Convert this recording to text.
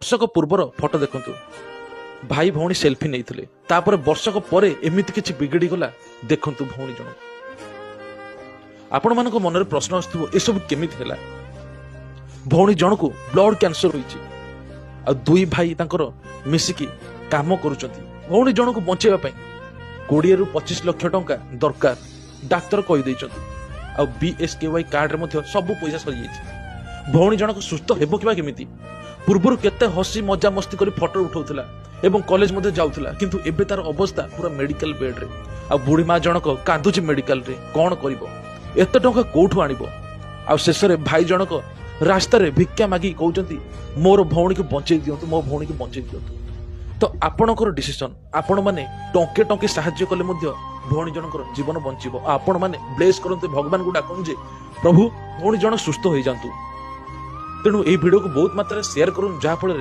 ବର୍ଷକ ପୂର୍ବର ଫଟୋ ଦେଖନ୍ତୁ, ଭାଇ ଭଉଣୀ ସେଲ୍ଫି ନେଇଥିଲେ। ତାପରେ ବର୍ଷକ ପରେ ଏମିତି କିଛି ବିଗିଡ଼ିଗଲା। ଦେଖନ୍ତୁ ଭଉଣୀ ଜଣକ। ଆପଣମାନଙ୍କ ମନରେ ପ୍ରଶ୍ନ ଆସୁଥିବ, ଏସବୁ କେମିତି ହେଲା? ଭଉଣୀ ଜଣକୁ ବ୍ଲଡ କ୍ୟାନ୍ସର ହୋଇଛି ଆଉ ଦୁଇ ଭାଇ ତାଙ୍କର ମିଶିକି କାମ କରୁଛନ୍ତି। ଭଉଣୀ ଜଣକୁ ବଞ୍ଚେଇବା ପାଇଁ 20ରୁ 25 ଲକ୍ଷ ଟଙ୍କା ଦରକାର, ଡାକ୍ତର କହିଦେଇଛନ୍ତି। ଆଉ ବିଏସ୍କେୱାଇ କାର୍ଡରେ ମଧ୍ୟ ସବୁ ପଇସା ସରିଯାଇଛି। ଭଉଣୀ ଜଣକ ସୁସ୍ଥ ହେବ କିବା କେମିତି? ପୂର୍ବରୁ କେତେ ହସି ମଜା ମସ୍ତି କରି ଫଟୋ ଉଠାଉଥିଲା ଏବଂ କଲେଜ ମଧ୍ୟ ଯାଉଥିଲା, କିନ୍ତୁ ଏବେ ତାର ଅବସ୍ଥା ପୁରା ମେଡିକାଲ ବେଡ୍ରେ। ଆଉ ବୁଢୀ ମା ଜଣକ କାନ୍ଦୁଛି ମେଡିକାଲରେ। କଣ କରିବ? ଏତେ ଟଙ୍କା କୋଉଠୁ ଆଣିବ? ଆଉ ଶେଷରେ ଭାଇ ଜଣକ ରାସ୍ତାରେ ଭିକ୍ଷା ମାଗି କହୁଛନ୍ତି, ମୋର ଭଉଣୀକୁ ବଞ୍ଚେଇ ଦିଅନ୍ତୁ, ମୋ ଭଉଣୀକୁ ବଞ୍ଚେଇ ଦିଅନ୍ତୁ। ତ ଆପଣଙ୍କର ଡିସିସନ। ଆପଣମାନେ ଟଙ୍କେ ଟଙ୍କେ ସାହାଯ୍ୟ କଲେ ମଧ୍ୟ ଭଉଣୀ ଜଣଙ୍କର ଜୀବନ ବଞ୍ଚିବ। ଆଉ ଆପଣମାନେ ବ୍ଲେସ୍ କରନ୍ତୁ, ଭଗବାନଙ୍କୁ ଡାକନ୍ତୁ ଯେ ପ୍ରଭୁ, ଭଉଣୀ ଜଣ ସୁସ୍ଥ ହେଇଯାଆନ୍ତୁ। ତେଣୁ ଏଇ ଭିଡ଼ିଓକୁ ବହୁତ ମାତ୍ରାରେ ସେୟାର କରନ୍ତୁ, ଯାହାଫଳରେ